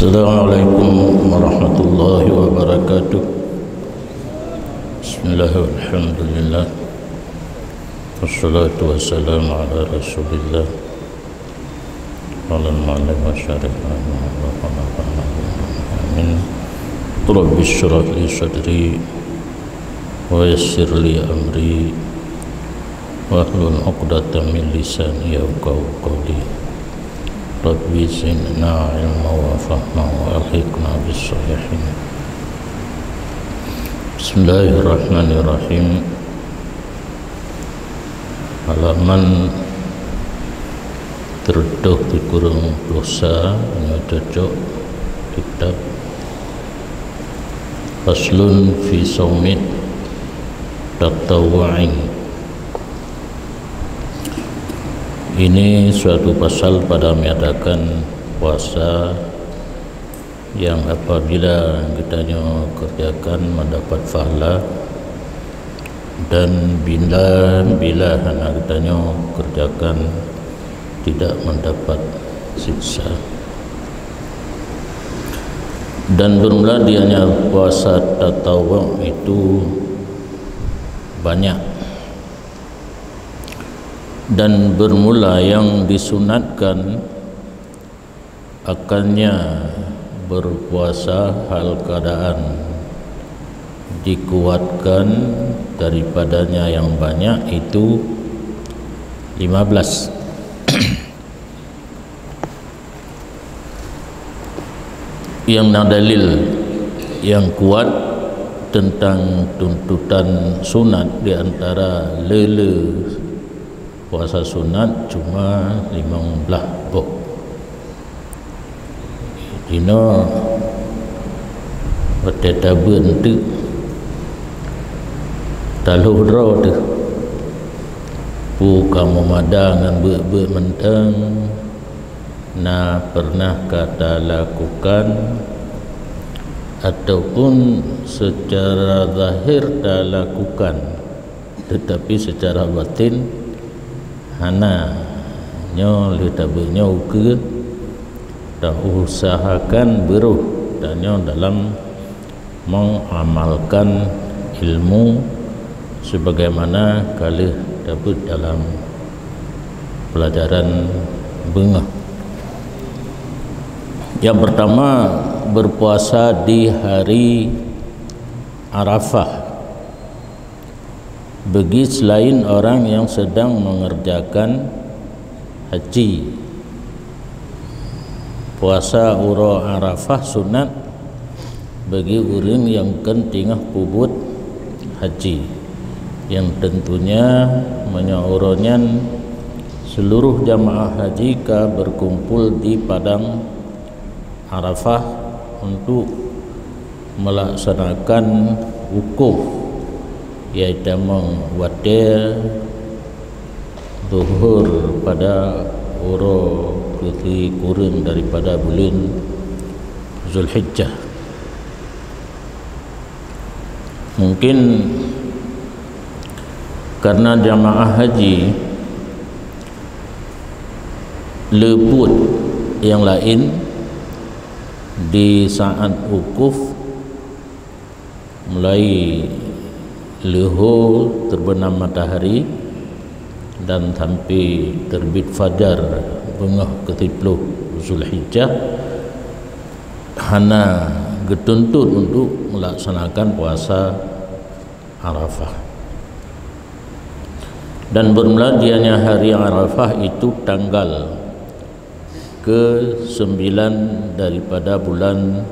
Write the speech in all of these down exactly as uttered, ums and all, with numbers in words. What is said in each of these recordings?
Assalamualaikum warahmatullahi wabarakatuh. Bismillah, walhamdulillah. Wassalatu wassalamu ala Rasulillah. Wa ala alihi wa sahbihi. Amin. Rabbi syrah li sadri wa yassir li amri wahlul 'uqdatam min lisani yafqahu qawli. Rabbi zidna ilma wa fahma wa alhiqna bis shalihin. Bismillahirrahmanirrahim. Halaman seratus tiga puluh sa, nyoe cocok kitab Faslun fi Shaumit Tatawwu'in. Ini suatu pasal pada menyatakan puasa yang apabila geutanyoe kerjakan mendapat pahala, dan bila-bila hana geutanyoe kerjakan tidak mendapat siksa. Dan bermula dianya puasa tatawwu' itu banyak. Dan bermula yang disunatkan akannya berpuasa hal keadaan dikuatkan daripadanya yang banyak itu lima belas. Yang na dalil yang kuat tentang tuntutan sunat di antara le-le puasa sunat cuma limong blah boh. Jinoe watée tabeuet teuk, taloh droe teuh. Peue kamoe mada ngon beuet-beuet mantong, na pernah ka talakukan ataupun secara zahir talakukan, tetapi secara batin hana. Nyoe lheueh tabeuet nyoe ukeue, tausahakan beurôh tanyoe dalam mengamalkan ilmu sebagaimana ka lheueh tabeuet dalam pelajaran beungoh. Yang pertama, berpuasa di hari Arafah. Bagi selain orang yang sedang mengerjakan haji, puasa uroe Arafah sunat bagi ureuëng nyang kon teungoh peubuet haji, yang tentunya meunyoe uroe nyan seluruh jamaah haji ka berkumpul di padang Arafah untuk melaksanakan wukuf, yaitu watée zuhur pada uroe keusikureueng daripada buleuen Zulhijjah. Mungkin karena jamaah haji le buet nyang laén di saat wukuf, mulai leuhô teubeunam matahari dan sampai terbit fajar beungoh keusiplôh Zulhijjah, hana geutuntut untuk melaksanakan puasa Arafah. Dan bermula dianya hari Arafah itu tanggal ke sembilan daripada bulan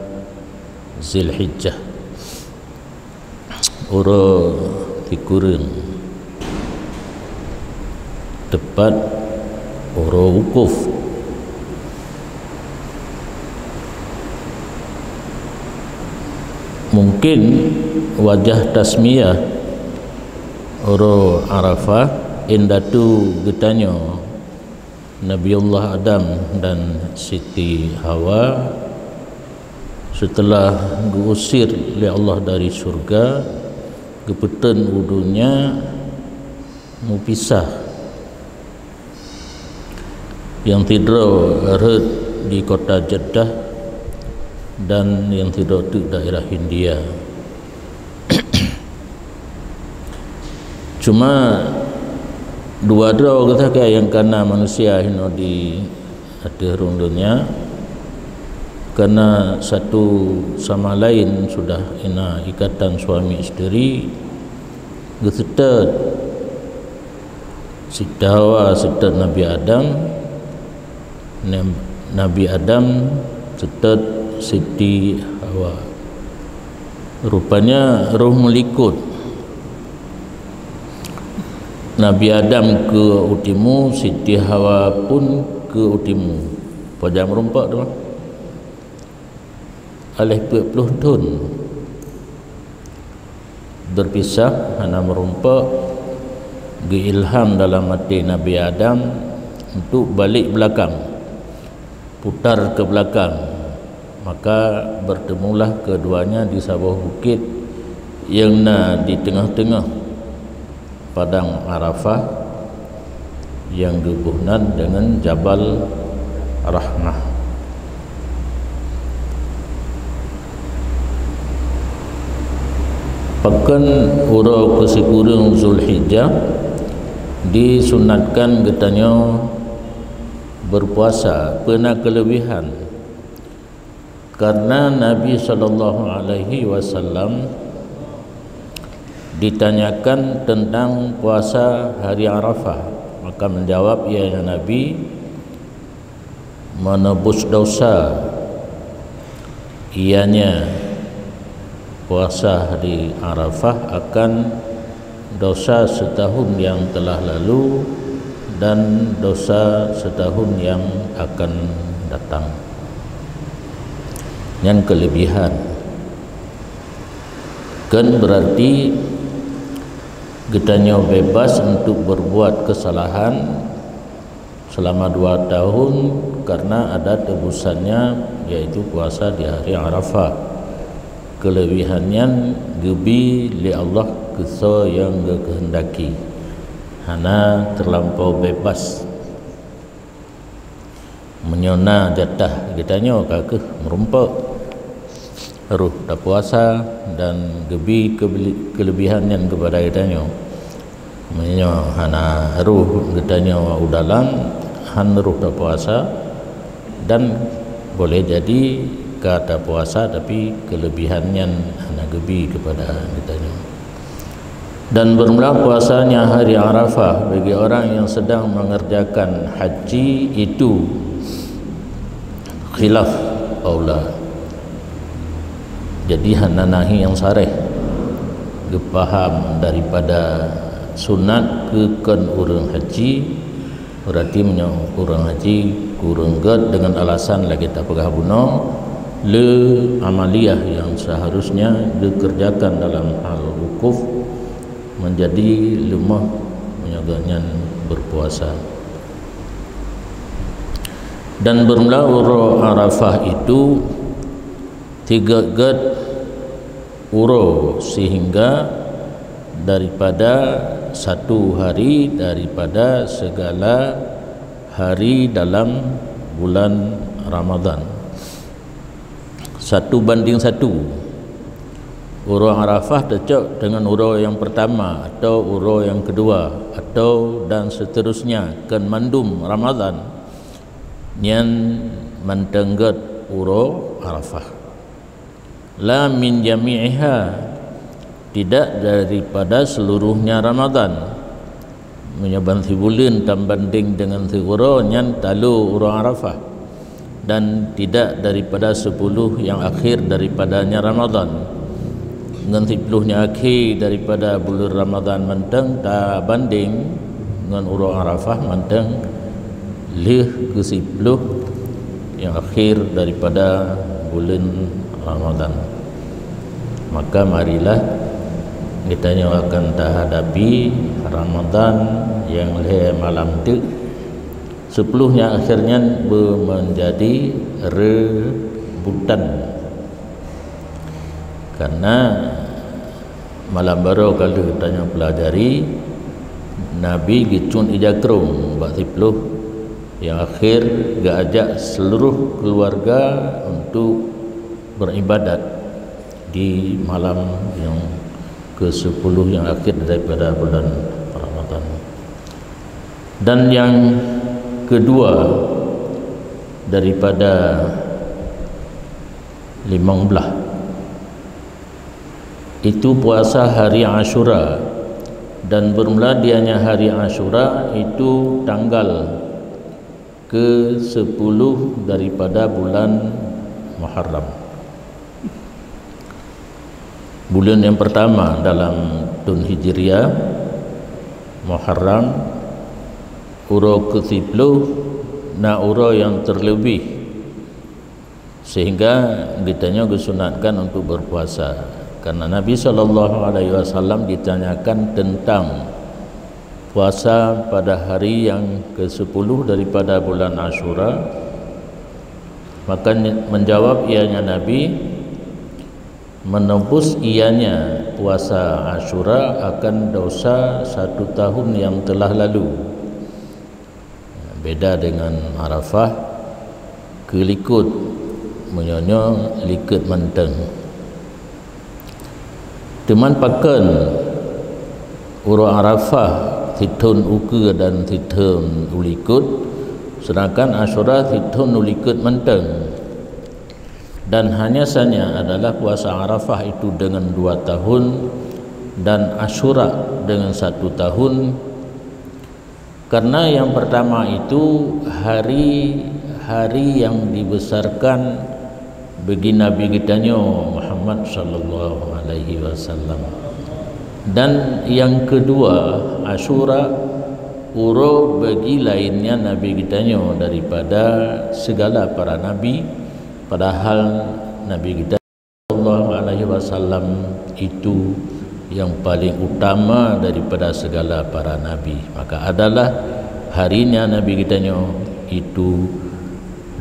Zulhijjah, uroe sikureueng, tepat uroe wukuf. Mungkin wajah tasmiyah uroe Arafah indatu geutanyoe, Nabiullah Adam dan Siti Hawa, setelah geuusir lé Allah dari syurga, geupeuteun u donya, meupisah. Nyang sidroe rhot di kota Jeddah, dan nyang sidroe teuk daerah Hindia. Cuma dua droe geuh sagai nyang kana manusia hinoe di ateueh rhueng donya, karena satu sama lain sudah ina ikatan suami isteri, geuseutôt Siti Hawa seutôt Nabi Adam, Nabi Adam seutôt Siti Hawa. Rupanya roh meulikot. Nabi Adam keu u timu, Siti Hawa pun keu u timu. Pajan meurumpok teuma? Aléh peuet ploh thon berpisah, hana meurumpok, geuilham dalam até Nabi Adam untuk balik belakang, putar ke belakang. Maka bertemulah keduanya di saboh bukit nyang na di teungoh-teungoh Padang Arafah nyang geuboh nan deungon Jabal Rahmah. Pakon uroe keusikureueng Zulhijjah disunatkan geutanyoe berpuasa, peue na keulebihan? Karena Nabi sallallahu alaihi wasallam ditanyakan tentang puasa hari Arafah, maka menjawab ianya Nabi, menebus dosa, ianya puasa hari Arafah akan dosa setahun yang telah lalu dan dosa setahun yang akan datang. Nyan kelebihan. Kan berarti geutanyoe bebas untuk berbuat kesalahan selama dua tahun karena ada tebusannya, yaitu puasa di hari Arafah. Kelebihan nyan geubi lé Allah keu soe nyang geukeuhendaki, hana terlampau bebas. Meunyoe na jatah geutanyoe ka keuh meurumpok, roh tapuasa dan geubi keubeli-, kelebihan nyan keupada geutanyoe. Meunyoe hana roh geutanyoe u dalam, han roh tapuasa, dan boleh jadi ka tapuasa tapi kelebihan nyan hana geubi keupada geutanyoe. Dan bermula puasanya hari Arafah bagi orang yang sedang mengerjakan haji itu khilaf qaula. Jadi hana nahi nyang sareh geupaham daripada sunat keu kon ureuëng haji. Berarti meunyoe ureuëng haji kureueng gét deungon alasan lagée tapeugah bunoe, le amaliyah nyang seharusnya dikerjakan dalam hal wukuf menjadi leumoh meunyoe gobnyan berpuasa. Dan bermula uroe Arafah itu tigét-gét uroe sehingga daripada satu hari daripada segala hari dalam bulan Ramadhan. Satu banding satu. Uroe Arafah teucok deungon uroe nyang pertama atau uroe nyang keudua atau dan seterusnya kon mandum Ramadhan, nyan mantong gét uroe Arafah. La min jami'iha, tidak daripada seluruhnya Ramadhan. Meunyoe ban sibuleuen tabandeng deungon siuroe, nyan talo uroe Arafah, dan tidak daripada sepuluh nyang akhir daripadanya Ramadhan. Ngon siploh nyang akhé daripada buleuen Ramadhan mantong tabandeng ngon uroe Arafah mantong lheueh keu siploh nyang akhé daripada buleuen Ramadhan. Maka marilah geutanyoe akan tahadapi Ramadhan nyang lhée malam teuk. Siploh nyang akhé nyan beumeunjadi rebutan. Karena malam baroe ka lheueh tanyoe peulajari, Nabi geucun ija krông bak siploh nyang akhé geuajak seluruh keuluwarga untuk beribadat di malam yang kesepuluh yang akhir daripada bulan Ramadan. Dan yang kedua daripada limong belah, itu puasa hari Asyura. Dan bermula dianya hari Asyura itu tanggal ke sepuluh daripada bulan Muharram. Bulan yang pertama dalam tahun Hijriah, Muharram, uroe ke sepuluh, na uroe yang terlebih, sehingga geutanyoe geusunatkan untuk berpuasa. Karena Nabi sallallahu alaihi wasallam ditanyakan tentang puasa pada hari yang kesepuluh daripada bulan Asyura, maka menjawab ianya Nabi, menebus ianya puasa Asyura akan dosa satu tahun yang telah lalu. Beda dengan Arafah, keulikot, meunyoe nyoe likot mantong. Teuma pakon uroe Arafah sithon ukeue dan sithon ulikot, sedangkan Asyura sithon ulikot mantong. Dan hanya saja adalah puasa Arafah itu dengan dua tahun dan Asyura dengan satu tahun. Karena yang pertama itu hari-hari yang dibesarkan bagi Nabi geutanyoe Muhammad sallallahu alaihi wasallam. Dan yang kedua, Asyura uroe bagi lainnya Nabi geutanyoe daripada segala para nabi, padahal Nabi geutanyoe sallallahu alaihi wasallam itu yang paling utama daripada segala para nabi. Maka adalah harinya Nabi geutanyoe itu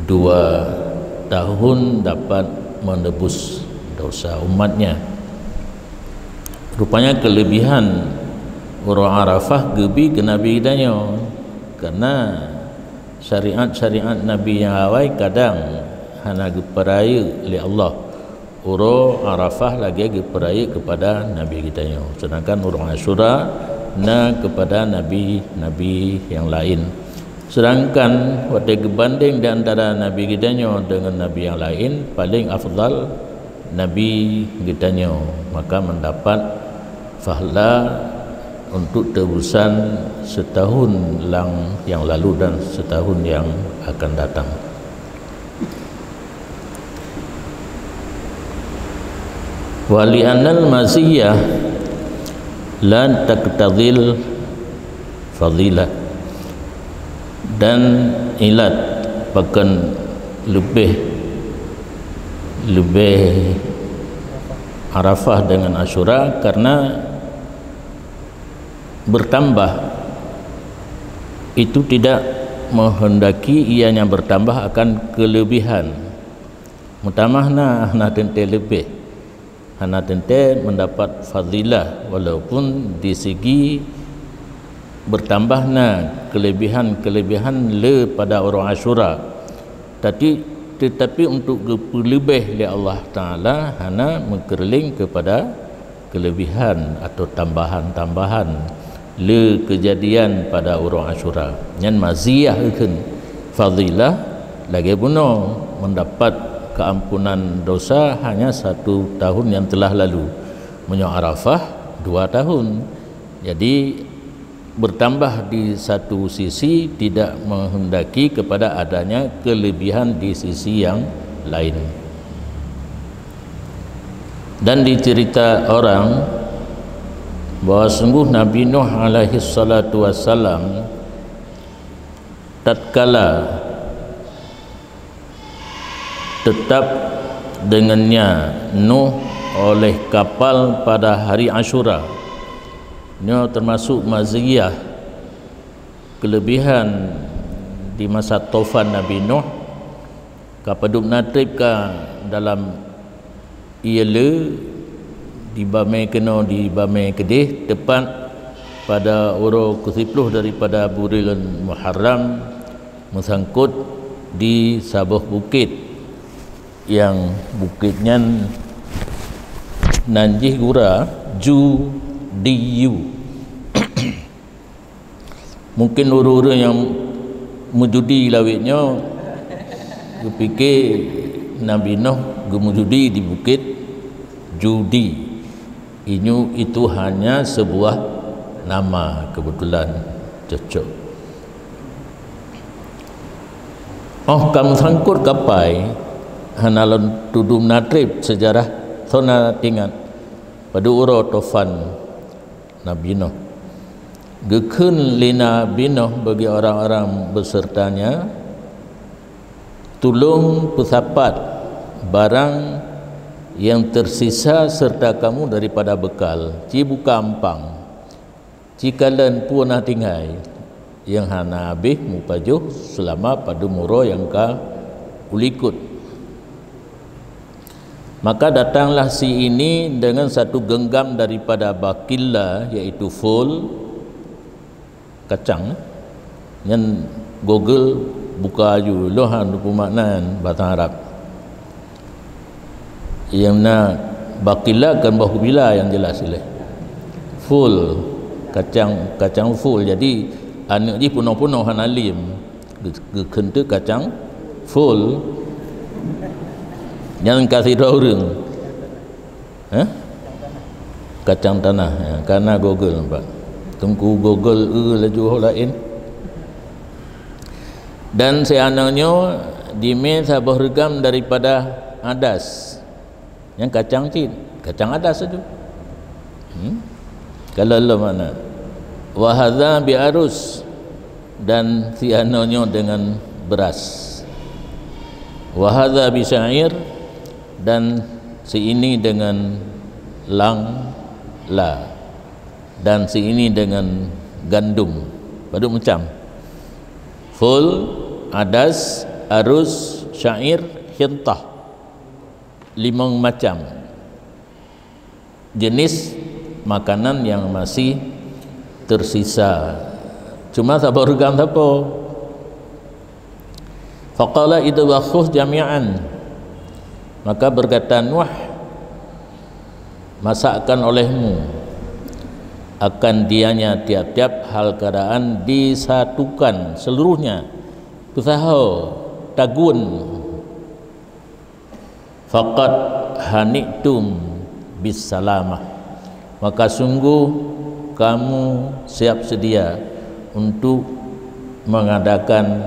dua tahun dapat menebus dosa umatnya. Rupanya kelebihan uroe Arafah geubi keu Nabi geutanyoe, karena syariat-syariat Nabi nyang awai kadang hana geupeurayeuk lé Allah. Uroe Arafah lagée geupeurayeuk keupada Nabi geutanyoe, sedangkan uroe Asyura na keupada nabi-nabi nyang laén. Sedangkan watée geubandeng di antara nabi geutanyoe deungon nabi nyang laén, paléng afdal nabi geutanyoe, maka mendapat pahala untuk tebusan setahun lang yang lalu dan setahun yang akan datang. Wa li'annal maziyah la taqtadil fadilah. Dan ilat pakon leubeh, leubeh Arafah dengan Asyura karena bertambah itu tidak menghendaki ianya bertambah akan kelebihan. Meutamah na, na teuntée leubeh. Hana teuntée mendapat fadilah, walaupun di segi bertambah na kelebihan-kelebihan le pada uroe Asyura. Tapi, tetapi untuk geupeuleubeh lé Allah Taala hana meukeureuléng keupada kelebihan atau tambahan-tambahan le keujadian pada uroe Asyura. Nyan maziyah ikheun fadilah lagée bunoe mendapat keampunan dosa hanya satu tahun yang telah lalu. Meunyoe Arafah, dua tahun. Jadi, bertambah di satu sisi tidak menghendaki kepada adanya kelebihan di sisi yang lain. Dan dicerita orang bahwa sungguh Nabi Nuh alaihi salatu wassalam tatkala tetap dengannya Nuh oleh kapal pada hari Asyura. Nyoe termasuk maziyah, kelebihan di masa tofan Nabi Nuh, ka padub na treb ka dalam ié le di bamé keunoe di bamé keudeh, teupat pada uroe keusiploh daripada buleuen Muharram, meusangkot di saboh bukét. Nyang bukét nyan nan jih gura Ju Di Yu. Mungkin ureuëng-ureuëng nyang meujudi lawét nyoe geupike Nabi Nuh geumeujudi di bukét Judi. Inyu itu hanya sebuah nama, kebetulan cocok. Óh ka meusangkot kapai, hana lôn tudu meunatreb sejarah, soe na ingat padub uroe tofan Nabi Nuh. Geukheun lé Nabi Nuh bagi orang-orang besertanya, "Tulông peusapat barang yang tersisa serta kamu daripada bekal, ci buka ampang, ci kalon peue na tinggai, nyang hana habéh mupajoh seulama padub uroe nyang ka ulikot." Maka datanglah si ini dengan satu genggam daripada bakilla, yaitu ful, kacang. Nyan Google buka aju, lôn hana peue makna nyan bahasa Arab. Nyang na bakilla kan boh bila nyang jelas ilée. Ful, kacang, kacang ful. Jadi, aneuëk jih peunoh-peunoh hana liem. Ge-, geukheun teuk kacang ful. Nyan ka sidroe ureuëng. Hah? Kacang tanah. Ya, kana Google nampak. Teungku Google e laju ho laén. Dan si aneuëk nyoe jimé saboh reugam daripada adas. Nyang kacang cit, kacang adas saja. Hmm? Kalau lom makna. Wa hadza bi arus, dan si aneuëk nyoe dengan beras. Wa hadza bi sya'ir, dan si ini dengan lang la, dan si ini dengan gandum. Padub macam. Ful, adas, arus, sya'ir, hintah. Limong macam jenis makanan yang masih tersisa. Cuma saboh reugam sapo. Faqala idbakhuh jami'an. Maka berkata Nuh, "Masakkan olehmu akan dianya tiap-tiap hal keadaan disatukan seluruhnya." Peusaho tagun. "Faqad hani'tum bis salamah." Maka sungguh kamu siap sedia untuk mengadakan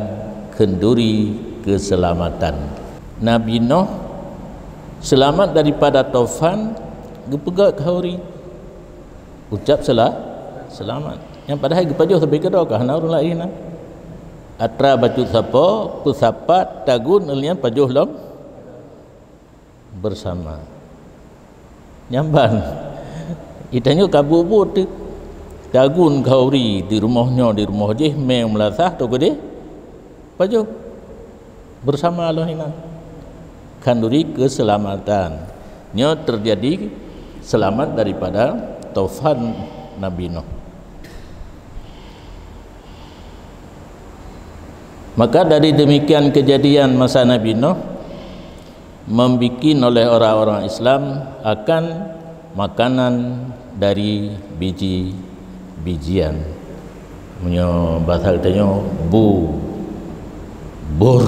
khanduri keselamatan. Nabi Nuh selamat daripada tofan, geupeugah khanduri. Ucap sela-, selamat. Nyang padahai geupajoh sabe keudroe ka hana ureuëng laén na. Atra bacut sapo, peusapat, tagun, nyan pajoh lom bersama. Nyang ban. Geutanyoe ka buet-buet teuk. Tagun khanduri di rumoh nyoe, di rumoh jih, mé meulasah, toh keudeh pajoh bersama lom inan. Khanduri keselamatan. Nyoe terjadi selamat daripada tofan Nabi Nuh. Maka dari demikian kejadian masa Nabi Nuh, membikin oleh orang-orang Islam akan makanan dari biji-bijian. Meunyoe bahasa geutanyoe, bu, bur.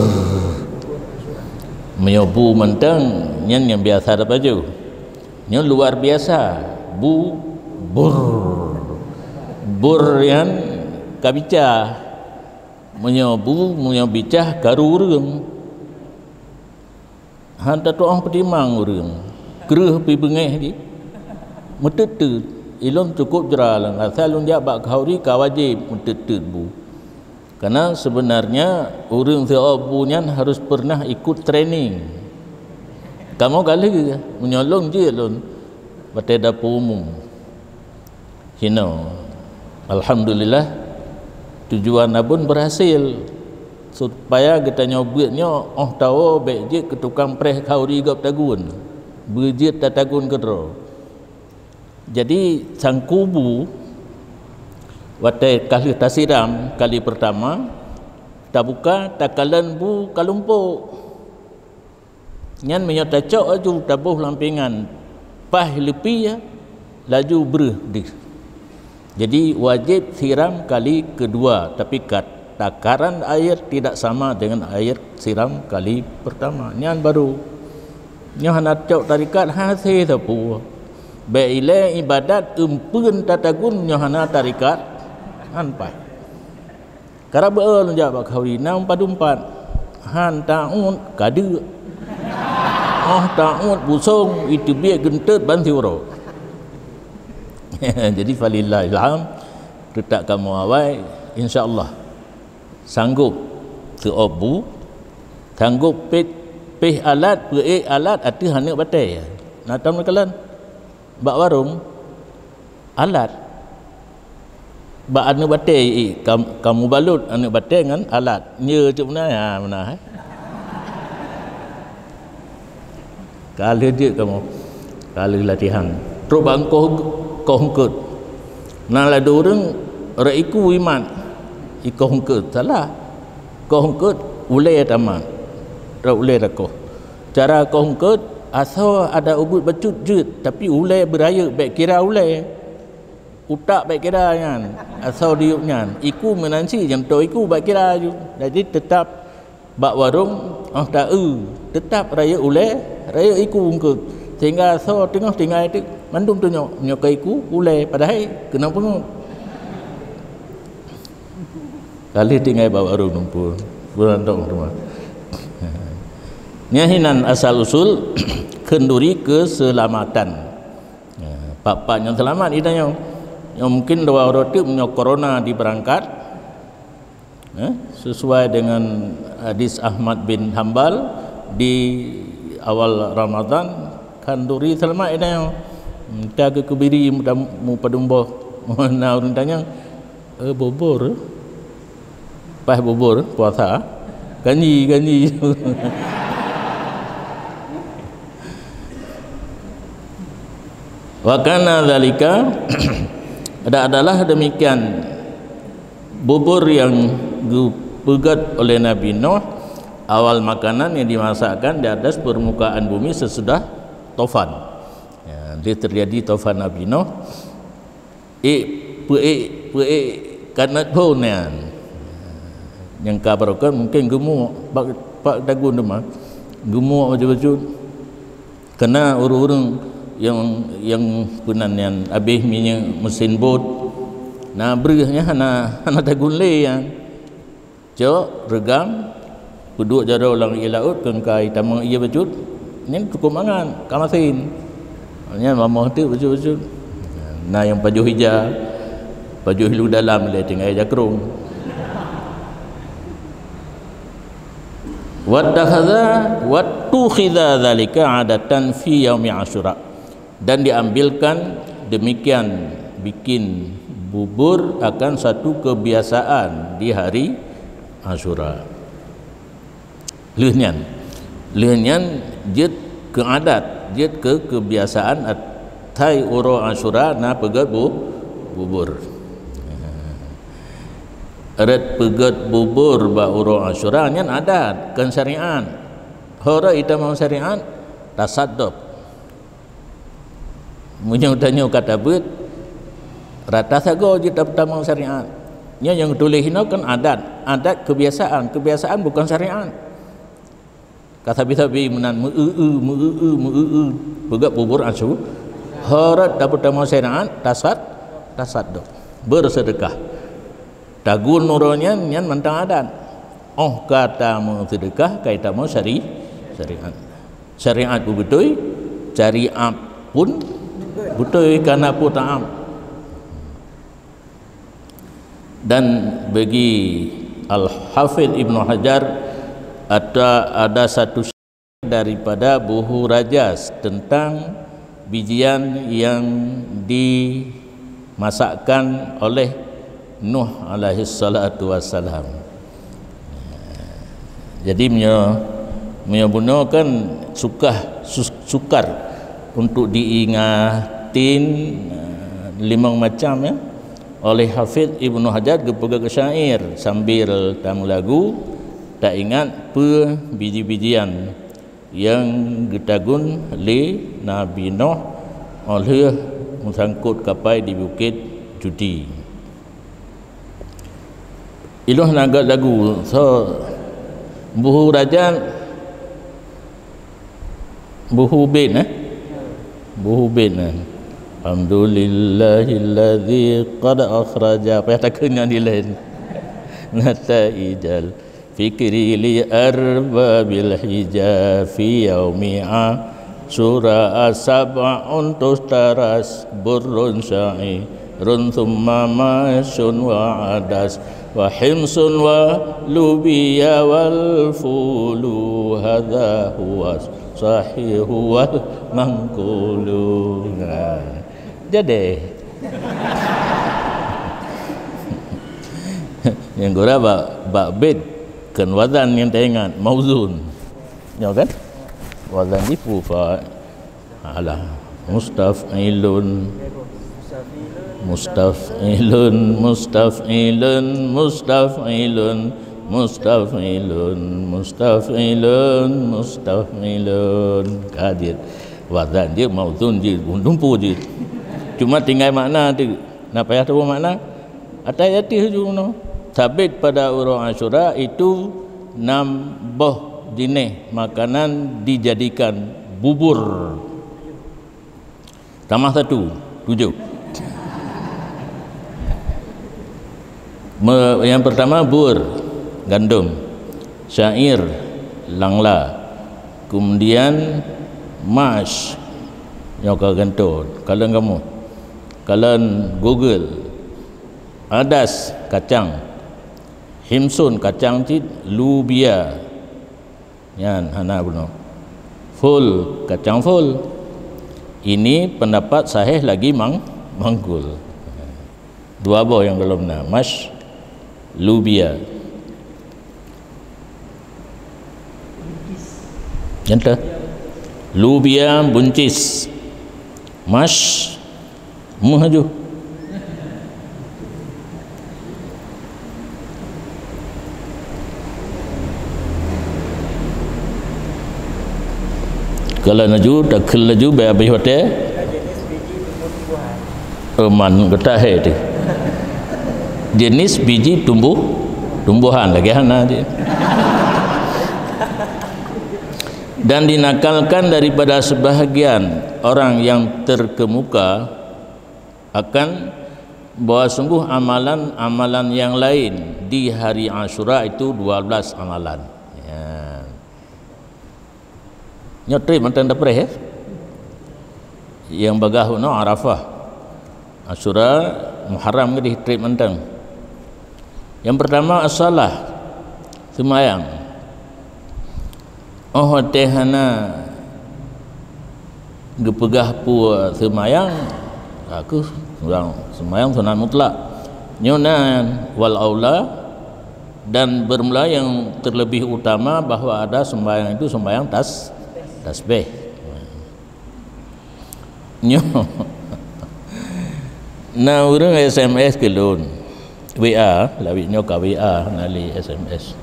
Meunyoe bu mantong, nyan nyang biasa tapajoh. Nyoe luar biasa. Bu, bur. Bur nyan ka bica. Meunyoe bu, meunyoe bicah, karu ureuëng. Han tatu'oh peutimang ureuëng. Kreueh pi beungéh jih. Meuteut-teut. Ilôn cukup jra lôn. Asai lôn jak bak khanduri ka wajéb meuteut-teut bu. Karena sebenarnya ureuëng si'oh bu nyan harus pernah ikut training. Kamoe ka lheueh, meunyoe lôn jeuet lôn batée dapur umum. Hinoe. Alhamdulillah, tujuan Abon berhasil. Supaya geutanyoe beuet nyoe, óh tawoe bék jeuet keu tukang preh khanduri gob tagun. Beujeuet tatagun keudroe. Jadi, sangku bu, watée ka lheueh tasiram kali pertama, tabuka, takalon bu ka lumpok. Nyan meunyoe tacok laju taboh lam pingan paih leupie, laju breuh deuh. Jadi wajéb siram kali keudua, tapi kat-, takaran air tidak sama dengan air siram kali pertama. Nyan baru. Nyoe hana cok tarikat hase sapeue. Bék ilée ibadat eumpeuen tatagun nyoe hana tarikat, han paih. Karab beueul jak bak khauri na umpat-umpat. Han taut kadeuk. Oh taut busong iteubiet geunteut ban siuroe. Jadi falillahil hamd, teutak kamoe awai, insya Allah. Sanggob teuob bu, sanggob pét, péh alat, peuék alat ateueh aneuk batée. Na tam neukalon? Bak warong, alat. Bak aneuk batée, i, kam-, kamu balot aneuk batée ngon alat. Nye cuk meunan, ha, meunan, eh. Ka lheueh jeuet kamoe. Ka lheueh latihan. Trok bak koh, koh eungkôt. Na ladôm ureuëng rot iku imat. Ikoh eungkôt. Salah. Koh eungkôt, ulée tamat. Rot ulée takoh. Cara koh eungkôt, asoe ada ubit bacut jeuet, tapi ulée beurayeuk bék kira ulée. Utak bék kira nyan, asoe diyueb nyan. Iku meunan cit, nyang toe iku bék kira aju. Jadi teutab bak warong, oh ta-eu, teutab rayeuk ulée, rayeuk iku eungkôt. Sehingga asoe teungoh tinggai teuk, mandum tunyok, nyoe ka iku, ulée, padahai keunong peungeuet. Ka lheueh tinggai bak warong numpul. Bulan dong rumah. Nyan hinan asal usul khanduri keuseulamatan. Ya, pat-pat nyang seulamat di tanyoe. Nyang mungkin dua uroe teuk meunyoe corona dibeurangkat, eh, sesuai dengan hadis Ahmad bin Hambal di awal Ramadan, khanduri seulamat di tanyoe. Entah ke kebiri muda-, mupadum boh. Na ureuëng tanyong, "Eh, bubur? Paih bubur puasa?" Ganji, ganji. Wa kana dzalika, dan adalah demikian bubur yang geupeugét oleh Nabi Nuh, awal makanan yang dimasakkan di atas permukaan bumi sesudah tofan. Ya, dia terjadi tofan Nabi Nuh. Ék, peuék, peuék kanat phon nyan. Nyang ka barokon mungken geumuek bak, bak dagun teuma. Geumuek bacut-bacut. Keunan ureuëng-ureuëng nyang, nyang peunan nyan abéh minyeuk mesin bot. Na breuh nyan hana, hana dagun lé nyan. Cok, reugam, peuduek jaroe lam ié laôt, keu ka itamong ié bacut, nyan cukôp mangat, ka masen. Nyan mamoh teuk bacut-bacut. Na nyang pajoh ija, pajoh ilu dalam lé tinggai jakrong. Wattakhadha, wattukhidha dzalika adatan fi yaumi Asyura. Dan diambilkan demikian bikin bubur akan satu kebiasaan di hari Asyura. Lheueh nyan, lheueh nyan jeuet keu adat, jeuet keu kebiasaan asai uroe Asyura na peugét bu-, bubur. Rot peugét bubur bak uroe Asyura nyan adat, kon syariat. Ho rot itamong syariat, tasaddoq. Meunyoe tanyoe ka tabeuet, rata sagoe jeuet tamong syariat. Nyoe nyang tuléh inoe kan adat, adat kebiasaan, kebiasaan bukan syariat. Ka sabe-sabe meunan meu-eu, meu-eu, meu-eu, peugét bubur Asyu-, ho rot tamong syariat, tasad-, tasaddoq, beureuseudekah. Tagun uroe nyan, nyan mantong adat. Óh ka tameuseudekah, ka itamong syari-, syariat. Syariat pun beutôi, syariat pun beutôi, kana pun taat. Dan bagi Al-Hafidh Ibnu Hajar, ada, ada satu daripada buhu Rajas tentang bijian yang dimasakkan oleh Nuh alaihi salatu wassalam. Jadi meunyoe, meunyoe bunoe kan sukah, sus-, sukar untuk diingatin, eh, limong macam, ya. Oleh Hafidh Ibnu Hajar geupeugah syair sambil tameulagu, taingat peue biji-bijian nyang geutagun lé Nabi Nuh óh lheueh meusangkot kapai di Bukét Judi. Ilôn na göt lagu, so, buhu rajat, buhu bét, eh? Buhu bét, eh? Alhamdulillahilladzi qad akhraja, apa nyang takheun nyan di laén? Nataijal fikri li arbabil hija fi yaumi Asyura sab'un tustaras burrun sya'irun thumma masyun wa adas wa himsun wa lubiya wal fulu hadza huwa sahihu wal manqulu. Nah, jadi. Nyang gura bak, bak bét, kon wazan nyang taingat, mauzun. Nyoe kan? Wazan jih fa, alah. Mustaf'ilun. Mustaf'ilun, mustaf'ilun, mustaf'ilun, mustaf'ilun, mustaf'ilun, mustaf'ilun. Ka jeuet. Wazan jeuet, mauzun jeuet, dumpeue jeuet. Cuma tinggai makna tu. Na payah taboh makna? Atai ateuh ju nyoe. Sabit pada uroe Asyura itu nam boh jinéh makanan dijadikan bubur. Tamah satu, tujoh. Me-, yang pertama bur, gandum. Syair, langla. Kemudian mash, nyoe ka ganto, kalon kamoe. Kalon Google. Adas, kacang. Himsun, kacang cit, lubia. Nyan hana bunoe. Ful, kacang ful. Ini pendapat sahih lagi mang-, manggul. Dua boh nyang golom na, mash, lubia. Nyata. Lubia buncis. Mash, meuh aju. Kalau laju, takheun laju, bèk habéh watèe. Aman, gata hai tu. Jenis biji tumbuh, tumbuhan, lagèe hana je. Dan dinakalkan daripada sebahagian orang yang terkemuka akan bahwa sungguh amalan-amalan yang lain di hari Asyura itu dua belas amalan. Ya. Nyoe trép mantong dapreh, ya. Nyang bagaih unoe Arafah. Asyura, Muharram gadih trép mantong. Yang pertama, as-shalah, seumayang. Óh watèe hana geupeugah peue seumayang, ka kheueh seumbayang sunat mutlak. Nyoe nan wal aula dan bermula yang terlebih utama bahwa ada sembahyang itu sembahyang tas-, tasbih. Nyoe. Na ureueng S M S keu lôn. W A, lawét nyoe ka W A, na lé S M S.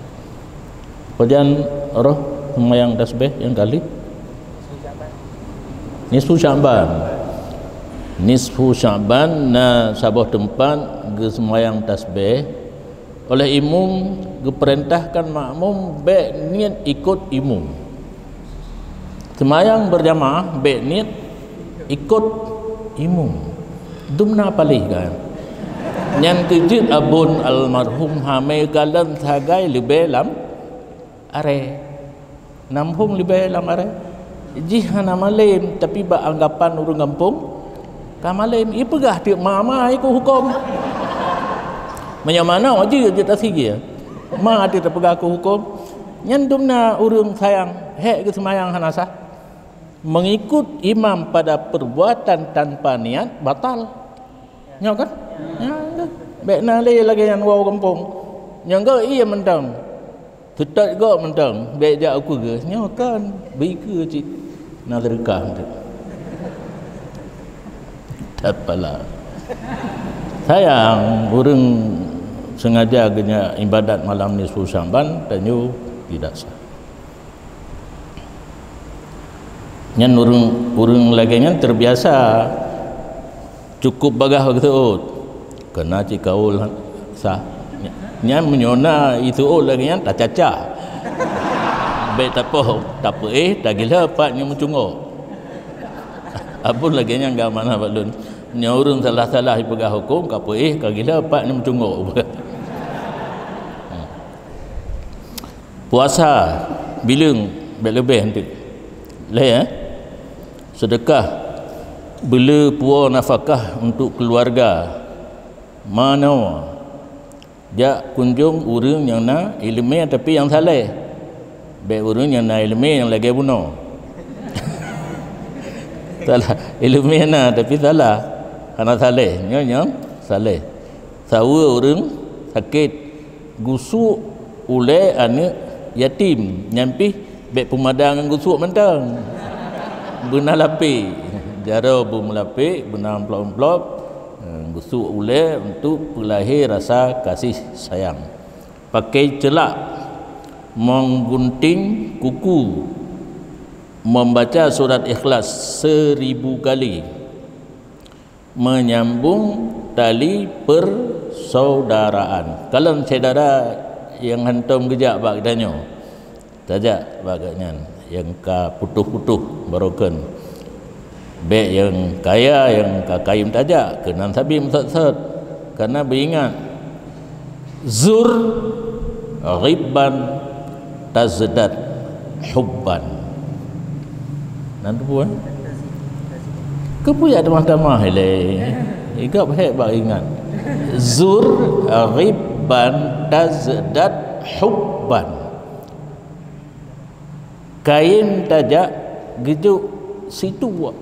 Pajan roh seumayang tasbih nyang kali? Nisfu Sya'ban. Nisfu Sya'ban na saboh teumpat geuseumayang tasbih. Oleh imum geupeurintahkan makmum bèk niet ikot imum. Seumayang beurjamaah bèk niet ikot imum. Dumna paléh kan. Nyan keuh jeuet abon almarhum Hamé Galan sagai leubeh lam aré. Nam phôn leubeh lam aré. Jih hana malém, tapi bak anggapan ureueng gampông ka malém. Ipeugah teuk ma-ma ikot hukôm. Meunyoe manok jeuet, jeuet tasigil. Ma teuk tapeugah keu hukôm. Nyan dumna ureueng sayang, hék geuseumayang hana sah. Mengikut imam pada perbuatan tanpa niat batal. Nyoe kan? Nyan tu. Bèk na lé lagèe nyan woe gampông. Nyang geu ié mantong. Seutôt gob mantong, bèk jak u keue geuh. Nyoe kan, bri keue cit. Na seudeukah mantong. That pala. Sayang, ureueng sengaja geujak ibadat malam nisfu Sya'ban, tanyoe tidak sah. Nyan ureuëng, ureuëng lagée nyan terbiasa cukup bagaih geuseuôt. Keunan cit kaul sah. Nyan meunyoe na iseuôt lagée nyan tacacah. Bék tapoh, tapeuéh, tagila pat nyang meucungok. Abon lagée nyan gak mana bak lôn. Nyoe ureuëng salah-salah ipeugah huköm, ka peuéh, ka gila pat nyang meucungok. Puasa, bileueng, bék leubeh enteuk. Lhée, eh? Seudeukah, beule puwoe nafakah untuk keuluwarga. Manoe, jak kunjong ureuëng nyang na iéleumé tapi nyang saleh. Bék ureuëng nyang na iéleumé nyang lagée bunoe. Salah, iéleumé na tapi salah. Hana saleh, nyoe nyang saleh. Saweue ureuëng sakét, gusok ulée aneuëk yatim, nyan pih bék peumada ngon gusok mantong. Beuna lapék, jaroe beumeulapék, beuna amplop-amplop, eh, gusok ulée untuk peulahé rasa kasih sayang. Pakai celak, menggunting kuku, membaca surat Ikhlas seribu kali. Menyambung tali persaudaraan. Kalon syedara nyang hantom geujak bak geutanyoe, tajak bak gobnyan nyang ka putôh-putôh baroekon. Bék nyang kaya nyang ka kayém tajak, keunan sabe meusot-sot. Kana beuingat, zur ghibban tazdad hubban. Nan tu pun. Keupeue jak tamah-tamah ilée? Igab hék bak ingat. Zur ghibban tazdad hubban. Kayém tajak geujok situek,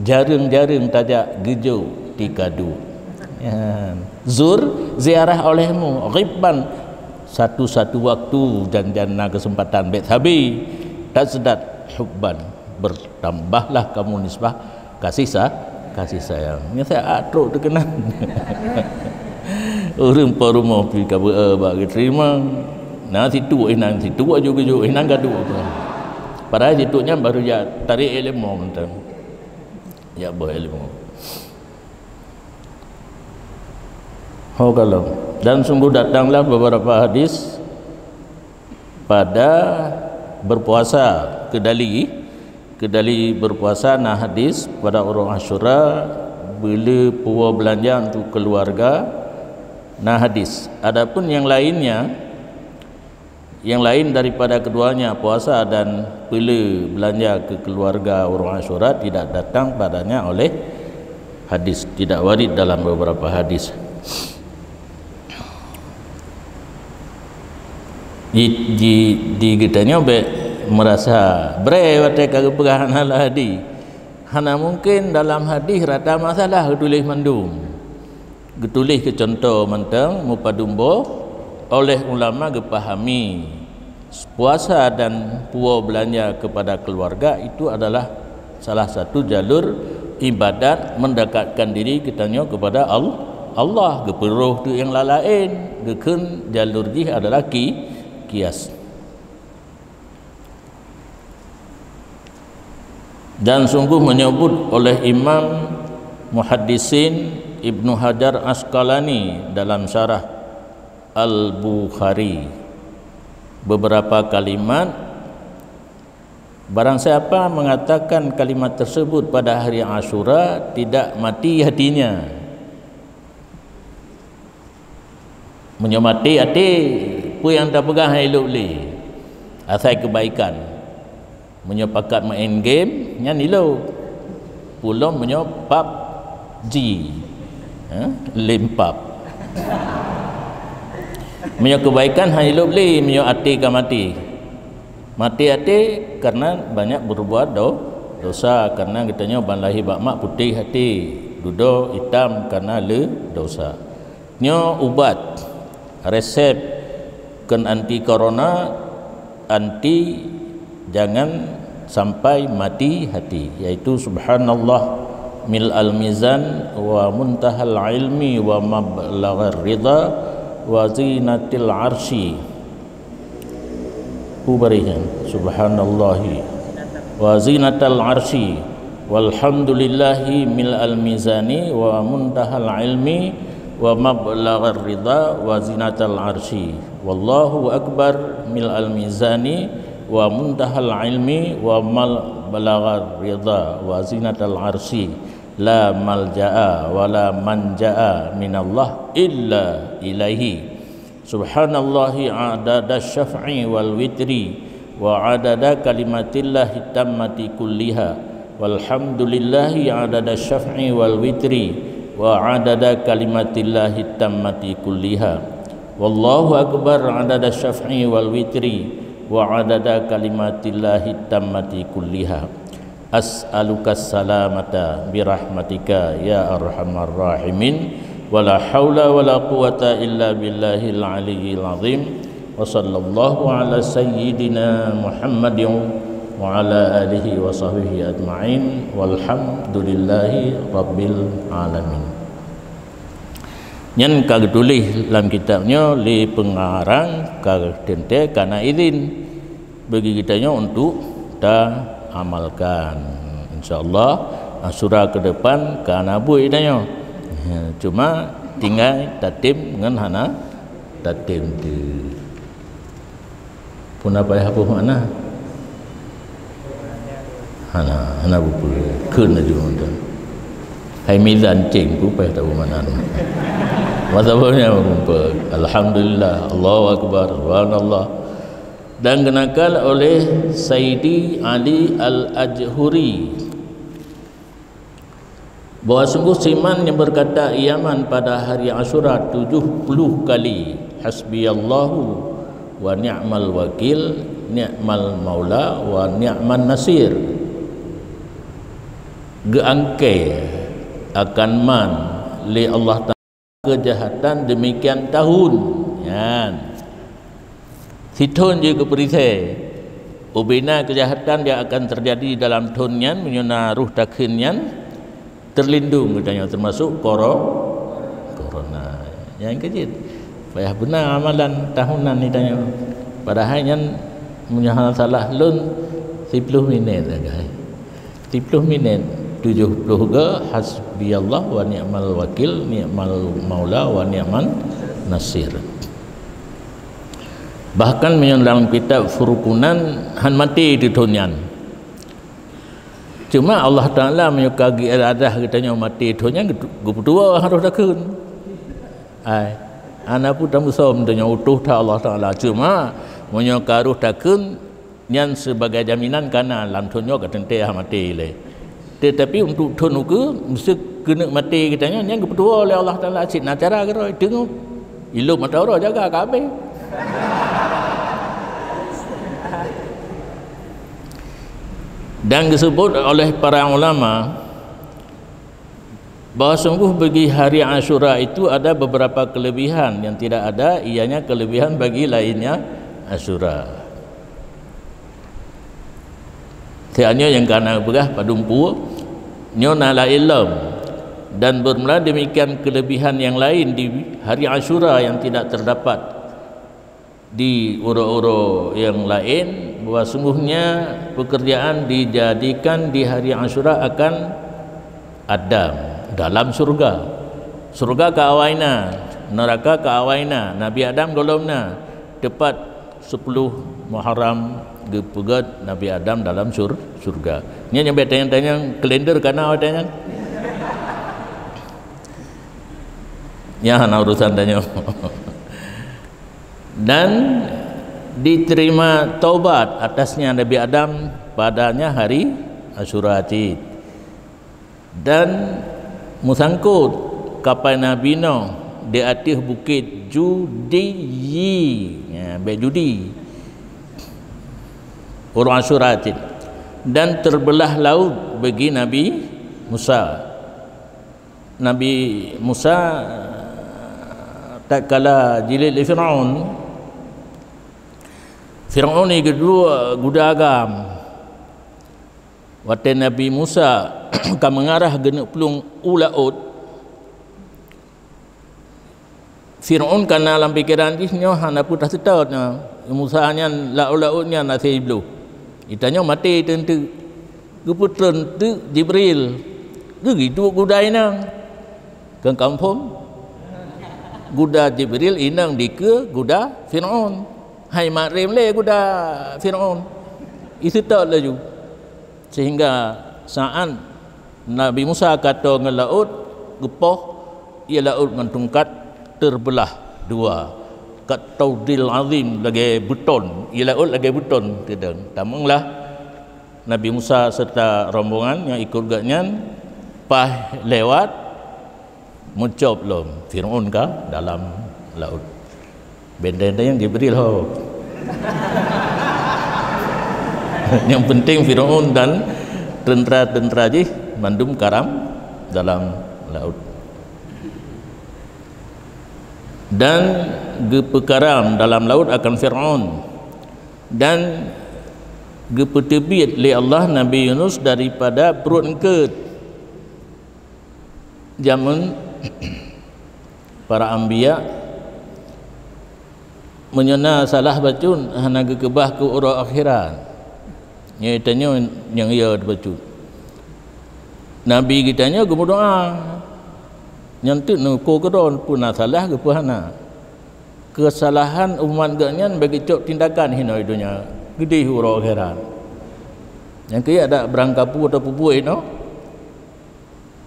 jareueng-jareueng tajak geujok tikadu. Ya. Zur, ziarah olehmu, ghibban, satu-satu waktu jan-jan na keuseumpatan bék sabe, tazdad hubban, bertambahlah kamu nisbah kasih sa-, kasih sayang. Nyan saya trok teukenan. Ureuëng po rumoh pi ka beu bak geuteurimong. Na situek, eh, nan situek aju geujok, eh, nan gadok. Padahai situek nyan baru jak tarék ilmu mantong. Jak boh ilmu. Ho kalon. Dan sungguh datanglah beberapa hadis pada berpuasa, keudali, keudali berpuasa na hadis pada uroe Asyura, beule puwoe beulanja untuk keuluwarga, na hadis. Adapun nyang lainnya, nyang lain daripada keduanya, puasa dan peule beulanja keu keuluwarga uroe Asyura, tidak datang padanya oleh hadis, tidak warid dalam beberapa hadis. Di, di, di geutanyoe bék meurasa bré watée ka geupeugah hana lam hadis. Hana mungken dalam hadis rata masalah geutuléh mandum. Geutuléh keu cuntoh mantong, meupadum boh, oleh ulama geupahami puasa dan puwoe beulanja kepada keuluwarga itu adalah salah satu jalur ibadat mendekatkan diri geutanyoe kepada Al-, Allah. Geupeuroh teuk nyang laén, geukheun jalur jih adalah ki-, kias. Dan sungguh menyebut oleh Imam Muhaddisin Ibnu Hajar Asqalani dalam syarah Al-Bukhari beberapa kalimat, barang siapa mengatakan kalimat tersebut pada hari Asyura, tidak mati hatinya. Meunyoe maté até, peue nyang tapeugah ilop lé? Asai keubaikan. Meunyoe pakat main game, nyan ilop. Pulom meunyoe pub G, ha? Lem pub. Meunyoe keubaikan han ilop lé, meunyoe até ka maté. Maté até karena banyak berbuat do-, dosa, karena geutanyoe ban lahé bak mak putéh até, dudoe itam karena le dosa. Nyoe ubat, resep, kon anti corona, anti jangan sampai mati hati, yaitu subhanallah mil al mizan wa muntahal ilmi wa mablaghar ridha wa zinatil arsy. Peue bareh nyan, subhanallahi. وزنة العرش، والحمد لله ملء الميزان ومنتهى العلم ومبلغ الرضا وزنة العرش، والله أكبر ملء الميزان ومنتهى العلم ومبلغ الرضا وزنة العرش، لا ملجأ ولا منجا من الله إلا إليه. سبحان الله عدد الشفع والوتر وعدد كلمات الله التامة كلها، والحمد لله عدد الشفع والوتر وعدد كلمات الله التامة كلها، والله أكبر عدد الشفع والوتر وعدد كلمات الله التامة كلها. أسألك السلامة برحمتك يا أرحم الراحمين، ولا حول ولا قوة إلا بالله العلي العظيم. وصلى الله على سيدنا محمد وعلى آله وصحبه أجمعين، والحمد لله رب العالمين. Nyan ka geutuléh lam kitab nyoe lé peungarang, ka teuntèe ka na idhin bagi geutanyoe untuk ta amalkan. Insya Allah, Asyura ke depan ka na buet geutanyoe. Cuma tinggai tatem ngon hana tatem tu. Puna payah boh makna? Hana, hana bupeue. Kheun laju mantong. Hai mizan ceng pun payah taboh makna. Masa boh nyan bupeue. Alhamdulillah, Allahu Akbar, Subhanallah. Dan geunakal oleh Saidi Ali Al-Ajhuri. Bahwa sungguh siman yang berkata iaman pada hari Asyura tujuh puluh kali, "Hasbiyallahu wa ni'mal wakil, ni'mal maula wa ni'man nasir." Geuangkée akan man lé Allah Taala kejahatan demikian tahun. Nyan. Sithon jih geupeurisi. Ubena kejahatan yang akan terjadi dalam thon nyan, meunyoe na roh takheun nyan, terlindung geutanyoe termasuk koro-, corona. Nyang keujeuet, payah beuna amalan tahunan geutanyoe. Padahai nyan meunyoe hana salah lôn, siploh minét sagai. Siploh minét, tujoh ploh ga hasbiyallah wa ni'mal wakil, ni'mal maula wa ni'man nasir. Bahkan meunyoe dalam kitab Furqunan han maté di thon nyan. Cuma Allah Taala meunyoe ka geuiradah geutanyoe maté thon nyan, geutu-, geupeutuwoe harôh takheun. Ai, hana peue tamusom tanyoe, utôh that Allah Taala. Cuma meunyoe ka roh takheun, nyan sibagai jaminan kana lam thon nyoe ka teuntèe maté lé. Teutapi untuk thon ukeue, meuseu keuneuk maté geutanyoe, nyan geupeutuwoe lé Allah Taala cit na cara keudroe, teungoh ilop mata uroe jaga ka abéh. Dan geusebut oleh para ulama, bahwa sungguh bagi hari Asyura itu ada beberapa kelebihan yang tidak ada ianya kelebihan bagi lainnya Asyura. Tiap nyoe nyang kana peugah padum pue, nyoe na laén lom. Dan bermula demikian kelebihan yang lain di hari Asyura yang tidak terdapat di uroe-uroe nyang laén, bahwa sungguhnya pekerjaan dijadikan di hari Asyura akan Adam dalam syurga. Syurga ka awai na, neraka ka awai na, Nabi Adam gohlom na. Tepat sepuluh Muharram geupeugét Nabi Adam dalam syur-, syurga. Nyan nyang bèk tanyong-tanyong kalender kana watèe nyan. Nyan hana urusan tanyoe. Dan diterima taubat atasnya Nabi Adam padanya hari Asyura cit. Dan meusangkot kapai Nabi Nuh di ateueh bukét Judi. Ya, bèk judi. Uroe Asyura cit. Dan terbelah laut bagi Nabi Musa. Nabi Musa tatkala jilid lé Firaun, Firaun ni geuduek guda agam. Watèe Nabi Musa ka meungarah geuneuk plueng u laôt, Firaun ka na lam pikeran jih nyoe hana peue taseutôt nyoe. Musa nyan laôt-laôt nyan hase jibloh. Geutanyoe maté teunteuk. Geupeutreun teuk Jibril, geuduek guda inong. Keu kampung, guda Jibril inong dikeue guda Firaun. Hai makrém lé guda Firaun. Iseutôt laju. Sehingga saat Nabi Musa ka toe ngon laôt, geupoh, ié laôt ngon tungkat teubeulah dua. Kat taudil azim lagée beuton, ié laôt lagée beuton keudong. Tamong lah Nabi Musa serta rombongan nyang ikot gobnyan paih lewat, meucôb lom Firaun ka dalam laôt. Bendeng-bendeng Jibril ho. Yang penting Firaun dan tentera-tentera jih mandum karam dalam laôt. Dan geupeukaram dalam laôt akan Firaun, dan geupeuteubiet lé Allah Nabi Yunus daripada pruet eungkôt. Jameun para anbiya, meunyoe na salah bacut, hana geukeubah keu uroe akhirat. Nyoe tanyoe nyang yo bacut. Nabi geutanyoe geumeudoá, nyan teuk neuko keudroe peue na salah geupeuhana. Keusalahan umat gobnyan bagi cok tindakan hinoe donya, geudeh uroe akhirat. Nyang keu adak beurangkapeue atau peue-peue hinoe,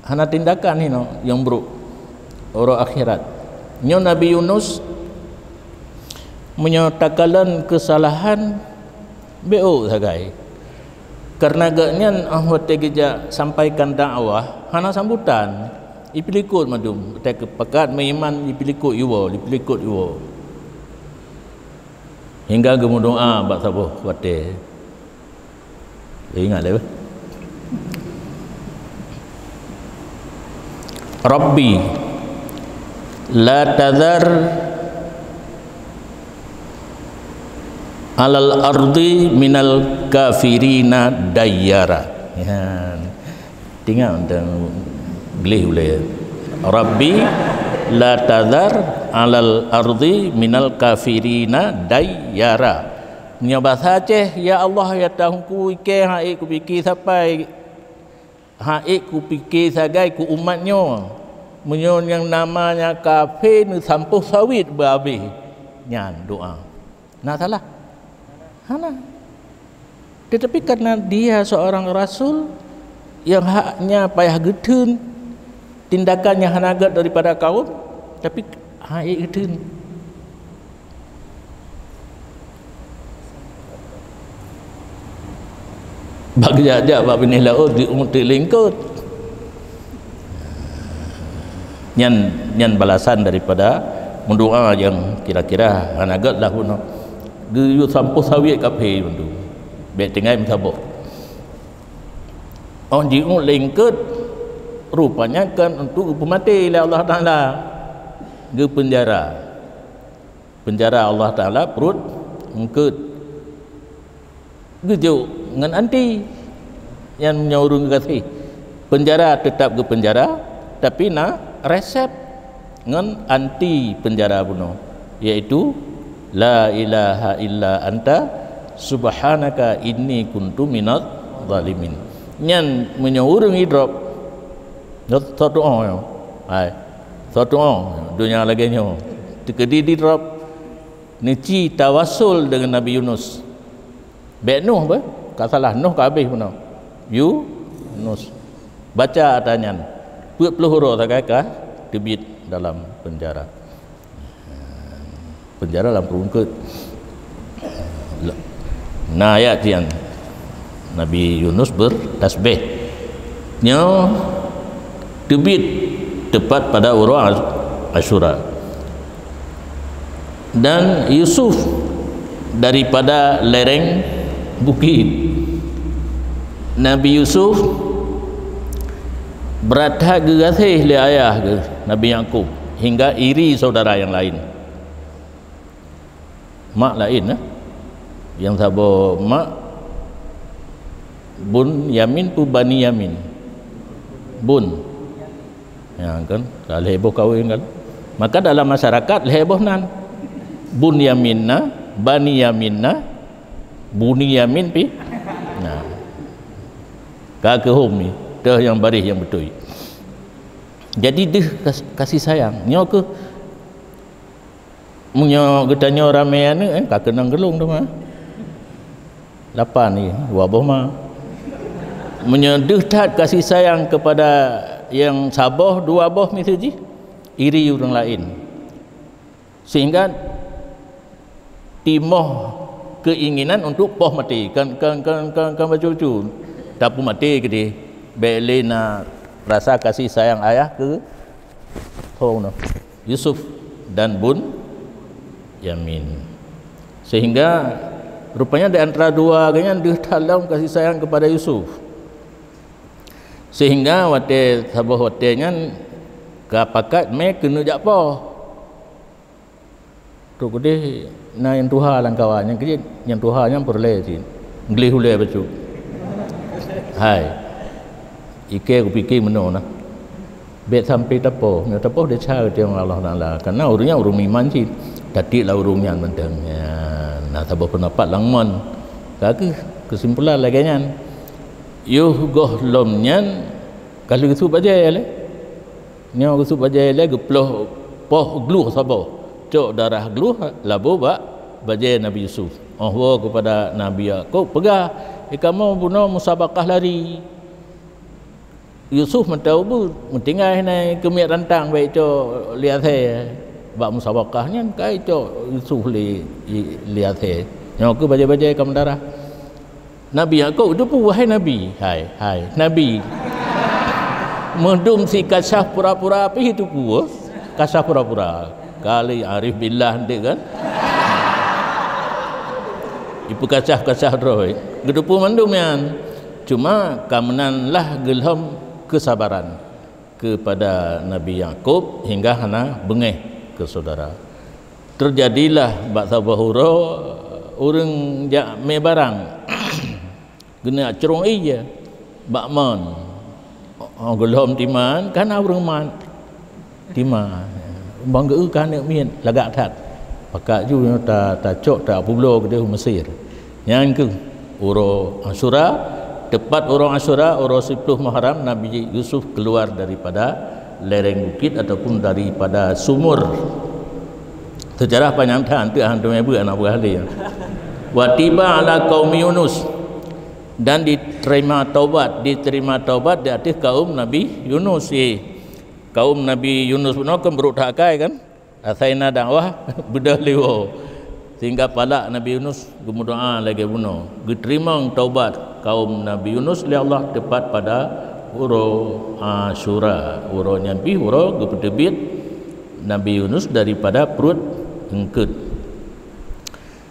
hana tindakan hinoe nyang brok uroe akhirat. Nyoe Nabi Yunus, meunyoe takalon keusalahan, bék sagai. Kareuna gobnyan óh watée geujak sampaikan dakwah, hana sambutan. Ipeulikot mandum, watée keupakat meuiman, ipeulikot iwoe, ipeulikot iwoe. Hingga geumeudoá bak saboh watée. Ingat lé, bah. Rabbi, la tadhar 'alal ardi minal kafirina dayyara. Ya. Tinggai teuh gleh ulée. Rabbi, la tadhar 'alal ardi minal kafirina dayyara. Nyoe basa Aceh, ya Allah, ya Tuhanku, ikée han ék kupike sapai, han ék kupike sagai keu umat nyoe. Meunyoe nyang nama nyan kafé neusampôh sawét beuhabéh, nyan doá. Na salah? Hana. Tetapi karena dia seorang rasul yang haknya payah geutheun, tindakan nyang hana gét daripada kaum, tapi han ék geutheun. Bak geujak-jak bak binéh laôt di uteuk lingkot. Nyan, nyan balasan daripada meudoá nyang kira-kira hana gét lah bunoe. Geuyue sampôh sawét kafé mandum. Bék tinggai meusaboh. Óh jiôh lingkot, rupanya kan untuk geupeumaté lé Allah Taala. Geupeunjara. Peunjara Allah Taala pruet eungkôt. Geujok ngon anti. Nyan meunyoe ureuëng gaséh. Peunjara teutap geupeunjara, tapi na resep ngon anti peunjara bunoe, yaitu, "La ilaha illa anta subhanaka inni kuntu minadh dhalimin." Nyan meunyoe ureuëng idrop, nyoe soe tu'oh nyoe. Hai, soe tu'oh donya lagée nyoe. Teukeudi didrop, neuci tawassul deungon Nabi Yunus. Bék Nuh beh, ka salah Nuh ka habéh bunoe. Yunus. Baca ata nyan. Peuet ploh uroe sagai ka teubiet dalam peunjara. Peunjara lam peurungkeut. Na ayat nyan. Nabi Yunus bertasbih. Nyoe teubiet teupat pada uroe Asyura. Dan Yusuf daripada lereng bukit. Nabi Yusuf brat that geugaséh lé ayah geuh, Nabi Yakub, hingga iri saudara yang lain. Mak laén, eh? Nyang saboh mak Bun Yamin pu Bani Yamin? Bun. Ya kan? Ka lhée boh kawén kan. Maka dalam masyarakat lhée boh nan. Bun Yamin na, Bani Yamin na, Buni Yamin pi. Nah. Ka keuhom ni, teuh nyang baréh nyang beutôi. Jadi deuh kas-, kasih sayang. Nyoe keuh, meunyoe geutanyoe ramé aneuk, eh, ka keunong geulong teuma. Lapan ni, dua boh ma. Meunyoe deuh that kasih sayang kepada nyang saboh, dua boh miseue jih, iri ureuëng laén. Sehingga timoh keinginan untuk poh maté. Kan, kan, kan, kan, kan bacut-bacut. Tapeumaté keudeh. Bék lé na rasa kasih sayang ayah keu, oh, no, Yusuf dan Bunyamin. Sehingga rupanya di antara dua geuh nyan deuh that lom kasih sayang kepada Yusuf. Sehingga watée saboh watée nyan ka pakat mé keuneuk jak poh. Trok keudeh na nyang tuha lam kawan, nyang keujeuet nyang tuha nyan peureulée cit. Gleh ulée bacut. Hai. Ikée kupike meunoe nah. Bék sampai tapoh, meunyoe tapoh desya geutanyoe ngon Allah Taala. Karena ureuëng nyan ureuëng iman cit. Tatiek lah ureuëng nyan mantong. Ya, na saboh peundapat lam ngon. Ka keuh keusimpulan lagée nyan. Yoh gohlom nyan ka lheueh geusuet bajée lé. Nyoe geusuet bajée lé geuploh poh glueh saboh, cok darah glueh laboh bak bajée Nabi Yusuf. Oh woe keupada Nabi Yakub peugah, "Eh, kamoe bunoe musabaqah lari." Yusuf mantong ubeut, meutinggai nai keumiet rantang bék cok lé asée. Bak musabaqah nyan ka icok Yusuf lé, lé asée. Nyoe keuh bajée-bajée ka meudarah. Nabi Yakub teupeu, "Wahai Nabi, hai, hai, Nabi." Meudum si kasyaf pura-pura pih teupeu, kasyaf pura-pura. Kali arif billah dek kan? Ipeukasyaf-kasyaf droe. Geuteupeu mandum nyan. Cuma ka meunan lah geulhom keusabaran kepada Nabi Yakub hingga hana beungéh keu syedara. Teujadilah bak saboh uroe ureuëng jak mé barang, geuneuk crông ié bak mon. Oh, geulhom timan, kana ureuëng mat timan. Bang geu ka aneuk miet lagak that. Pakat ju nyoe ta, tacok ta publoe keudeh u Mesir. Nyan keuh uroe Asyura, teupat uroe Asyura, uroe siploh Muharram, Nabi Yusuf keluar daripada lereng bukit ataupun daripada sumur. Sejarah panyang that, teuh han teumé beuet aneuk buah lé. Wa tiba ala qaumi Yunus, dan diterima taubat, diterima taubat di ateueh kaum Nabi Yunus. Eh, kaum Nabi Yunus bunoe kan brok that akai kan? Asai na dakwah beudôh lé woe. Sehingga palak Nabi Yunus geumeudoá lagée bunoe. Geuteurimong taubat kaum Nabi Yunus lé Allah teupat pada uroe Asyura. Uroe nyan pih uroe geupeuteubiet Nabi Yunus daripada pruet eungkot.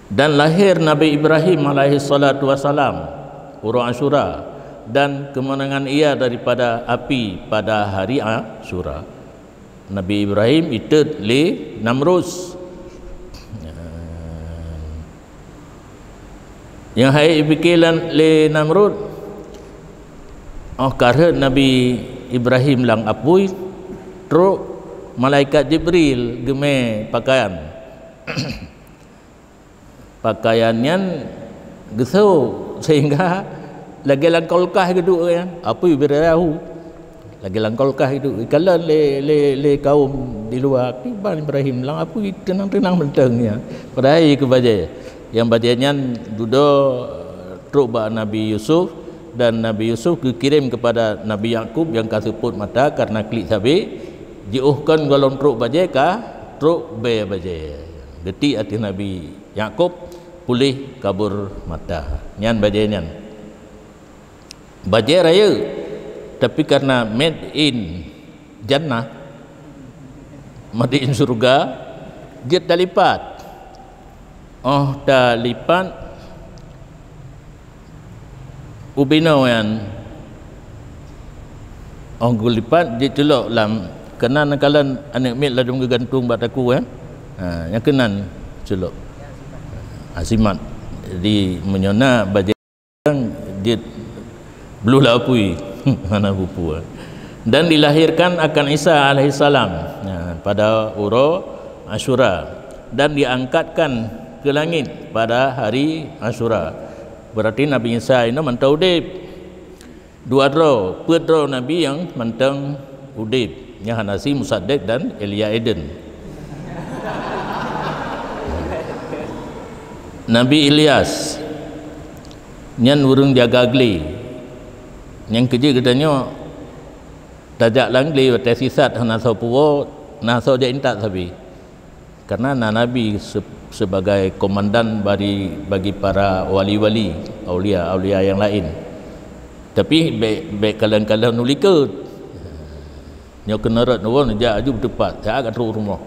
Dan lahir Nabi Ibrahim alaihi salatu wasalam uroe Asyura, dan kemenangan ia daripada api pada hari Asyura. Nabi Ibrahim itot lé Namrud. Nyang hai ipike lé Namrud, oh ka rhot Nabi Ibrahim lam apui, trok malaikat Jibril geumé pakaian. Pakaian nyan geuso sehingga lagée lam kulkas geuduek nyan, apui beuraya hu. Lagée lam kulkas geuduek, ikalon lé, lé, lé kaum di luwa, "Kiban Ibrahim lam apui teunang-teunang mantong nyan." Padahai keu bajée. Nyang bajée nyan dudoe trok bak Nabi Yusuf, dan Nabi Yusuf geukirém keupada Nabi Yakub nyang ka seupôt mata karena klik sabé, jiôh kon gohlom trok bajée ka trok bée bajée. Geutik ateueh Nabi Yakub puléh kabur mata. Nyan bajée nyan. Bajée rayeuk, tapi karena made in jannah, made in syurga, jeuet talipat. Oh talipat ubinoe nyan. Oh geulipat jeuet culok lam, keunan kalon aneuk miet ladom geugantung bak takue, eh. Ha, nyang keunan culok. Asimat. Jadi meunyoe na bajée jeuet bloh lam apui. Hana peue-peue. Dan dilahirkan akan Isa alaihissalam, ya, pada uroe Asyura dan diangkatkan ke langit pada hari Asyura. Berarti Nabi Isa inoe mantong udeb. Dua droe, peuet droe nabi nyang mantong udeb, nyan Hanasi, Musaddiq dan Ilya Eden. Nabi Ilyas nyan ureuëng jaga glé. Nyang keujeuet geutanyoe tajak lam glé watée sisat hana soe puwoe, na soe jak intat sabe. Karena na nabi se-, sebagai komandan bari bagi para wali-wali, aulia-aulia nyang laén. Tapi bék, bék kalon-kalon u likot. Nyoe keuneurot nurun jak aju beutupat, jak ka trok rumoh.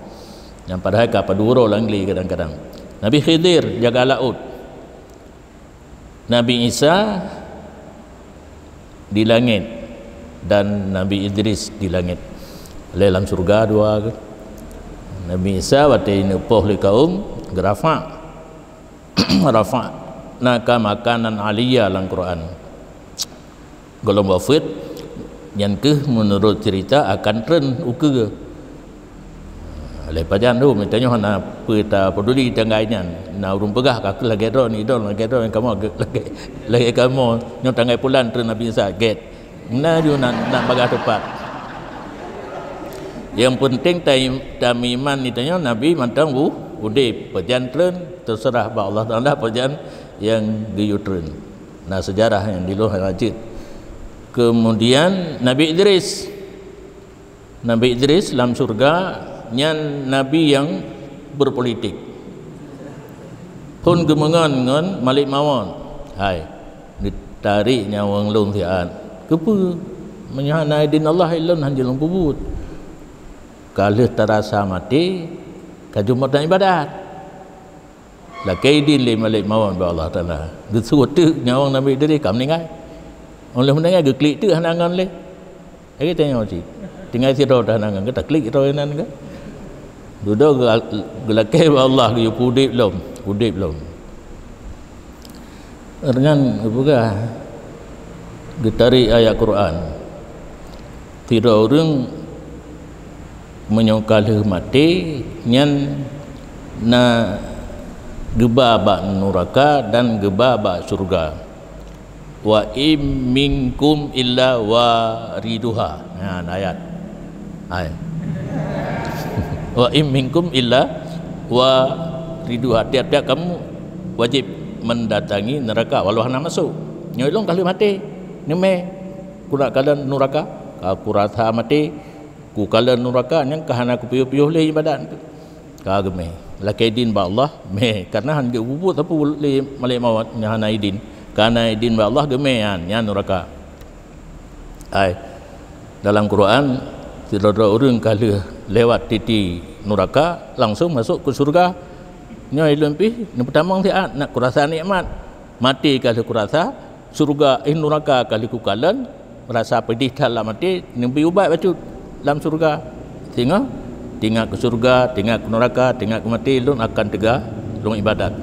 Nyang padahai ka padub uroe lam glé kadang-kadang. Nabi Khidir jaga laôt. Nabi Isa di langét dan Nabi Idris di langét. Lé lam syurga dua. Nabi Isa watée neupoh lé kaum, geurafa'. Rafa'naka makanan aliyya lam Quran. Gohlom wafeuet, nyan kheueh meunurot ceurita akan treun ukeue. Lé pajan tu, meutanyoe hana peue tapeduli tanggai nyan. Na ureuëng peugah ka kheueh lagée droe ni, idong lagée droe, kamoe lagée, lagée kamoe. Nyoe tanggai pulan treun Nabi Isa, gét. Na ju nak, nak bagah teupat. Nyang peunteng tai-, tameuiman geutanyoe Nabi mantong u-, udeb, pajan treun teuseurah bak Allah Taala, pajan nyang geuyue treun. Na seujarah nyang di luwa lanjut. Kemudian Nabi Idris. Nabi Idris lam syurga nyan nabi nyang berpolitik. Phon geumeungon ngon Malik Mawon. Hai, neutarek nyawöng lôn siat. Keupeue? Meunyoe hana idin Allah, lôn hana lôn peubuet. Ka lheueh tarasa maté, ka jeuet meudan ibadat. Lakée idin lé Malik Mawon bak Allah Taala. Geuseuôt teuk nyawöng Nabi Idris ka meuninggai. Óh lheueh meuninggai geuklik teuk hana ngon lé. Lagée tanyoe cit. Tinggai sidroe dah hana ngon, geutaklik droe inan ka. Dudoe geu-, geulakée bak Allah geuyue udeb lom, udeb lom. Nyan geupeugah, geutarek ayat Quran. Sidroe ureuëng meunyoe ka lheueh maté, nyan na geuba bak nuraka dan geuba bak syurga. Wa in minkum illa wariduha. Nyan ayat. Hai. Wa in minkum illa wariduha. Tiap-tiap kamu wajib mendatangi neraka walau hana masuk. Nyoe lôn ka lheueh maté. Neumé. Kurak kalon nuraka. Ka kurasa maté. Kukalon nuraka nyang ka hana kupiôh-piôh lé ibadat. Ka geumé. Lakée idin bak Allah, mé. Karena han geupeubuet sapeue lé Malik Mawon nyang hana idin. Ka na idin bak Allah, geumé nyan, nyan nuraka. Ai. Dalam Quran, sidroe-droe ureuëng ka lheueh lewat titi nuraka, langsung masuk ke syurga. Nyoe ilôn pih neupeutamong siat nak kurasa nikmat. Maté ka lheueh kurasa, syurga, eh, nuraka ka lheueh kukalon, rasa peudeh that lam até, neubi ubat bacut lam syurga. Singoh teuingat keu syurga, teuingat keu nuraka, teuingat keu maté, lôn akan teuga lôn ibadat.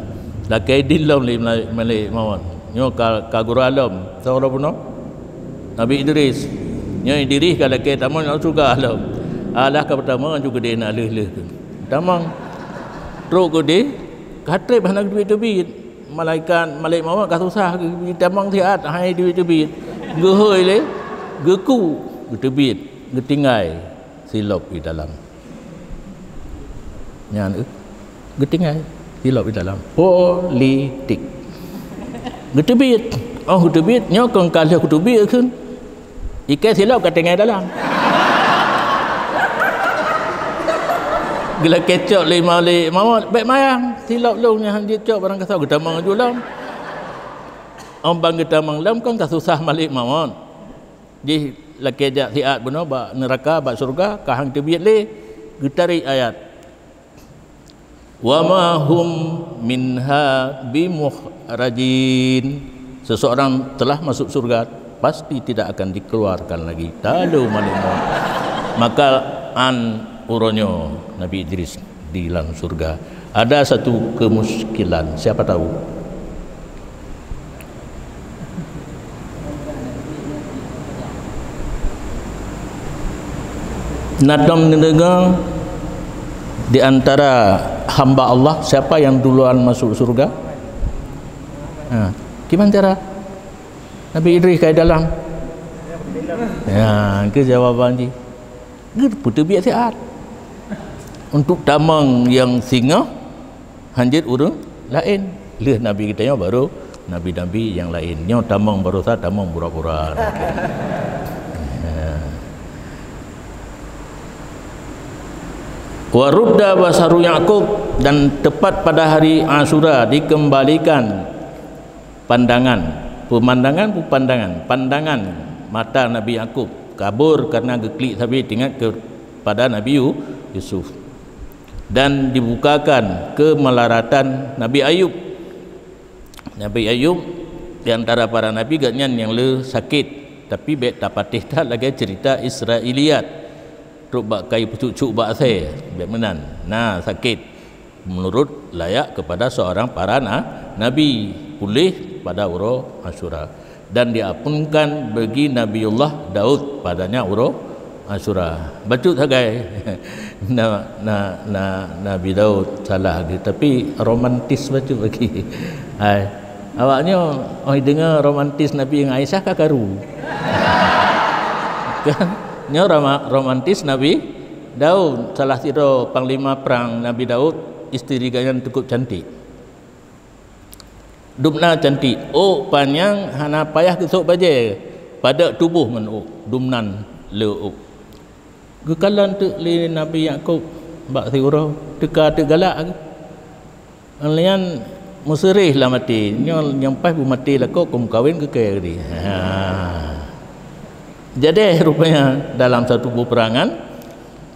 Lakée idin lom lé Malik Mawon. Nyoe ka, ka gura lom, soe droe bunoe? Nabi Idris. Nyoe Idris ka lakée tamong lam syurga lom. Alah ka peutamong ju keudeh na lheueh-lheueh. Tamong. Trok keudeh, ka treb hana geuteubiet-teubiet. Malaikat Malik Mawon ka susah geutamong siat, hai teubiet-teubiet. Geuhôi lé, geuku, geuteubiet, geutinggai silop di dalam. Nyan, eh, geutinggai silop di dalam. Politik. Geuteubiet. Oh, geuteubiet, nyoe kon ka lheueh geuteubiet kheun. Iké silop ka tinggai dalam. Geulakée cok lé Malik Mawon, bék mayang, silop lôn nyang han jeuet cok barang kasoe geutamong aju lom. Óh ban geutamong lom kon ka susah Malik Mawon. Jih lakée jak siat bunoe bak neuraka, bak syeuruga, ka han teubiet lé, geutarek ayat. "Wa ma hum minha bimukhrajin." Seseorang telah masuk surga, pasti tidak akan dikeluarkan lagi. Talu Malik Mawon. Maka an uroe nyoe Nabi Idris di dalam surga. Ada satu kemusykilan, siapa tahu? Na tom neudeungoe di antara hamba Allah, siapa yang duluan masuk surga? Ha, kiban cara? Nabi Idris ka di dalam. Ya, ke jawaban jih. Geupeuteubiet siat. Untuk tamong nyang singoh, hanjeuet ureuëng laén. Lheueh Nabi geutanyoe baru nabi-nabi nyang laén. Nyoe tamong baroesa tamong pura-pura. Ya. Wa rudda basaru Yakub, dan tepat pada hari Asyura dikembalikan pandangan, pemandangan, pepandangan, pandangan mata Nabi Yakub kabur karena geuklik sabe teuingat kepada Nabi Yu-, Yusuf, dan dibukakan kemelaratan Nabi Ayub. Nabi Ayub di antara para nabi, gobnyan nyang le sakét, tapi bék tapatéh that lagée cerita Israiliyat. Trok bak kayu peucuk-cuk bak asée, bék meunan. Na sakét menurut layak kepada seorang para na-, nabi, puléh pada uroe Asyura. Dan diampunkan bagi Nabiullah Daud padanya uroe Asyura. Bacut sagai. Na, na, na, Nabi Daud salah lagi, tapi romantis bacut lagi. Hai. Awaknyoe, oi, deungoe romantis Nabi ngon Aisyah ka karu. Kan? Nyoe roma-, romantis Nabi Daud, salah sidroe panglima prang Nabi Daud, isteri gobnyan cukup cantik. Dumna cantik, ôk panyang hana payah geusôk bajée, padub tuboh ngon ôk, dumnan le ôk. Geukalon teuk lé Nabi Yakub bak siuroe, teuka teuk galak. Nyan meuseureh lam até, nyoe nyang paih beumaté lakoe keu meukawen keu kèe geuh. Ha. Jadeh rupanya dalam satu peperangan,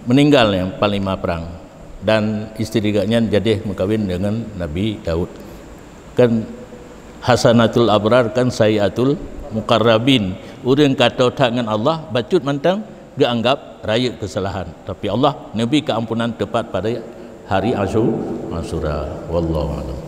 meninggal nyang panglima prang. Dan isteri gobnyan jadeh meukawen deungon Nabi Daud. Kan hasanatul abrar kan sayyiatul muqarrabin. Ureuëng ka toe that ngon Allah, bacut mantong geuanggap rayeuk keusalahan. Tapi Allah neubri keuampunan teupat pada hari Asyu-, Asyura. Wallahu a'lam.